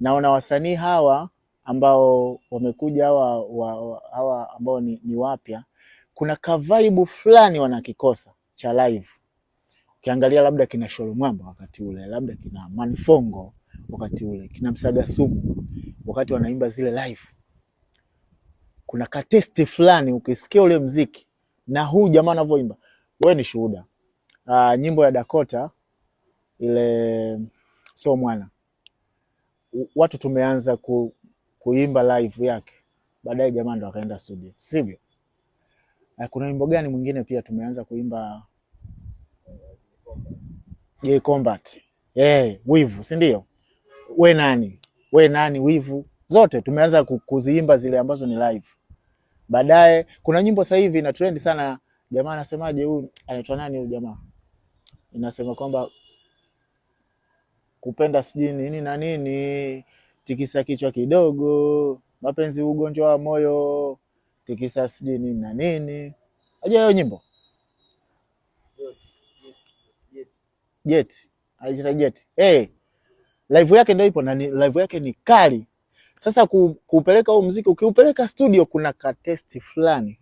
Naona wasanii hawa ambao wamekuja hawa, hawa ambao ni wapya, kuna kavibe fulani wanakikosa cha live. Ukiangalia labda kina Sholo Mwamba wakati ule, labda kina Manifongo wakati ule, kina Msaga Sumu wakati wanaimba zile live, kuna kataste fulani ukisikia ule mziki na huu jamaa anavyoimba, wewe ni shuhuda. Nyimbo ya Dakota ile so mwana, watu tumeanza kuimba live yake, baadaye jamaa ndo akaenda studio, sivyo? Kuna wimbo gani mwingine pia tumeanza kuimba? J Combat, wivu, si ndio? We nani, we nani, wivu, zote tumeanza kuziimba zile ambazo ni live. Baadaye kuna nyimbo sasa hivi ina trend sana, jamaa anasemaje huyu, anaitwa nani huyu jamaa, inasema kwamba kupenda sijui nini na nini, tikisa kichwa kidogo, mapenzi ugonjwa wa moyo, tikisa sijui nini na nini. Unajua hiyo nyimbo? Jet, anajiita Jet. Hey, live yake ndio ipo na live yake ni kali. Sasa kupeleka huu muziki, ukiupeleka studio kuna ka taste fulani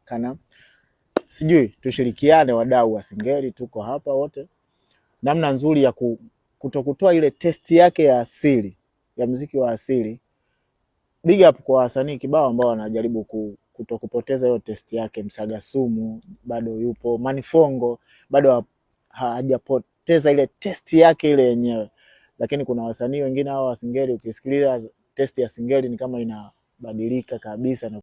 kana, sijui tushirikiane wadau wa Singeli, tuko hapa wote, namna nzuri ya kutokutoa ile taste yake ya asili ya muziki wa asili. Big up kwa wasanii kibao ambao wanajaribu kutokupoteza hiyo taste yake. Msaga Sumu bado yupo, Manifongo bado hajapoteza ile taste yake ile yenyewe, lakini kuna wasanii wengine hao wa Singeli, ukisikiliza taste ya Singeli ni kama inabadilika kabisa na